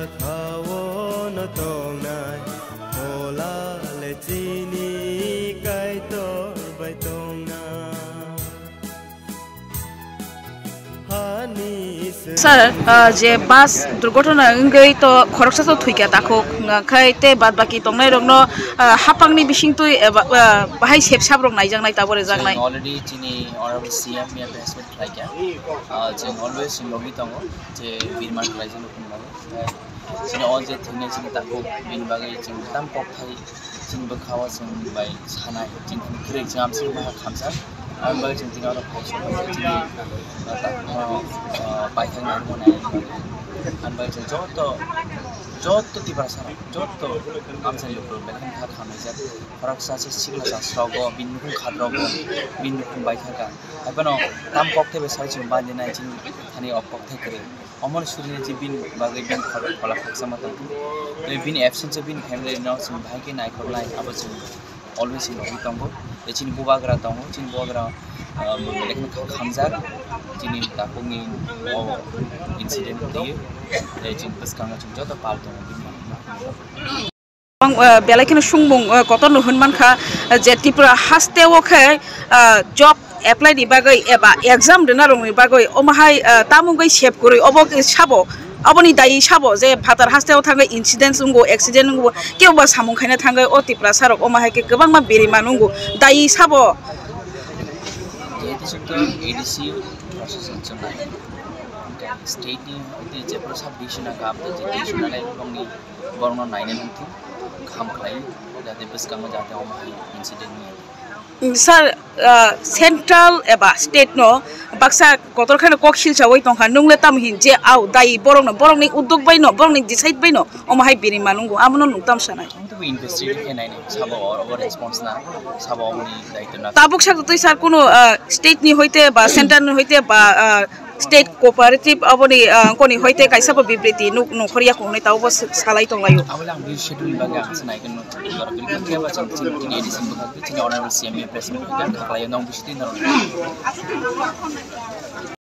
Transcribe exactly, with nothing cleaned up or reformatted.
Jakhaono tongnai, phola le chini Kaitor bai tongnai. Sir, ah, je bus durgotona wngwi to khoroksa to thwikha takhuk, khai te bad baki tongnai rokno, ah, hapangni bisingtwi eba, ah, bahai sepsap rok naijaknai, tabore jaknai. Already chini honorable C M ya press meet khlaikha. Ah, chwng always chwng logi tongo je birman khlaijak nukung bagwi. Chini o je thwinai chini takhuk bini bagwi chwng tam kokthai chini bwkhao chwng bai sanai chini kwrwi chwng amswk baha khamsa. Aboni bagwi chwng tini oro phai sokphaikha chini, ah, takhukno, ah, baithang nai rwmani. Aboni bagwi chwng joto, joto Tiprasa rok, joto amchaini lukurok belai kha khamlaijak. Khoroksa se sikla chasrogo, bini nukhung khatrogo, bini nukhung baithaka. Haiphano tam kokthai bai sai chwng bandinai chini thani o kokthai kwrwi. Omo ni suri ni je bini bagwi bini khorok phola khaksa ma tongkha. Tei bini absence o bini family no chwng bahai khe naikhornai, abo chwng always chwng nugwi tongo. Tei chini bubagra tongo, chini bubagra, ah, belai kheno kha-, khamjak chini takhukni o incident twiwi. Tei chini bwskango chwng joto pal tongo bini. Ang, ah, belai kheno sungmung, ah, kotorno hwn mankha, ah, je Tripura hasteo khe, ah, job apply ni bagwi eba exam rwna rokni bagwi omo hai, ah, tamungwi sep kwrwi obo khe sabo, oboni dayi sabo je phatar hasteo thangwi incident wngo, accident wngo, kebo ba samung khaina thangwi o Tiprasa rok omo hai khe kwbangma birima nungo, dayi sabo? Jehetu chwng to A D C process chwng nai, state ni hoite jephru sub division a kap je division a nai bongni borokno naina nungthung, kaham khlai, jate bwskango jate omo hai incident wngya. Mm, sir, ah, central eba state no baksa kotor kheno kok silchawi tongkha, nungle tamo hin je au dai borokno, borokni uddog bai no, borokni decide bai no omo hai birima nungo, amono nung tam sanai. Ang to investigate khe naini, sabo oro response na, sabo oboni daityo na. Tabuk sak twi sir, kuno, ah, state ni hoite ba center ni hoite ba, ah, state cooperative aboni, ah, koni hoite kaisa bo bibriti nuk nongkhorya kung hwnwi tabukbo s-, salai tonglaio. Abole ang bini schedule ni bagwi ang se nai khe nuk jorok khe ba chwng chini A D C bwkhak twi chini honorable C M ni press meet khe ang khaklai nong bisi tin norok.